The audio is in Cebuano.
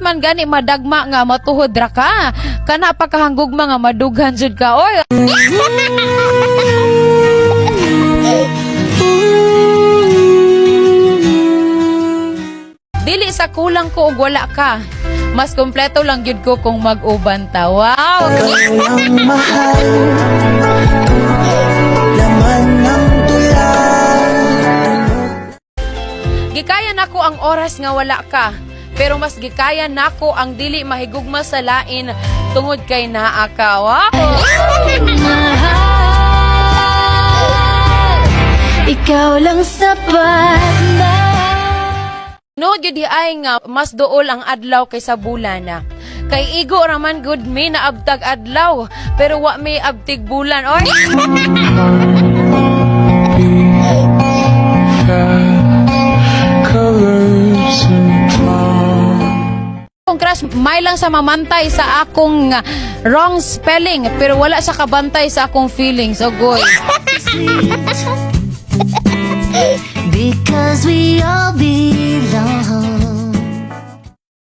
man gani madagma nga matuhod ra ka. Kana pa kahanggugma nga madughan jud ka. Oy. Dili sa kulang ko og wala ka. Mas kompleto lang gyud ko kung mag-uban ta. Wow. Ang mahal, laman ng tula. Gikaya nako ang oras nga wala ka, pero mas gikaya nako ang dili mahigugma sa lain tungod kay naa ka. Wow! Ikaw lang sapat na. No, gyud ay nga mas duol ang adlaw kaysa bulan na. Kay igo raman gud mi naabtag adlaw, pero wa mi abtig bulan. Oy. Colors and Akong crush may lang sa mamantay sa akong wrong spelling, pero wala sa kabantay sa akong feelings. Ogoy. Because we all belong.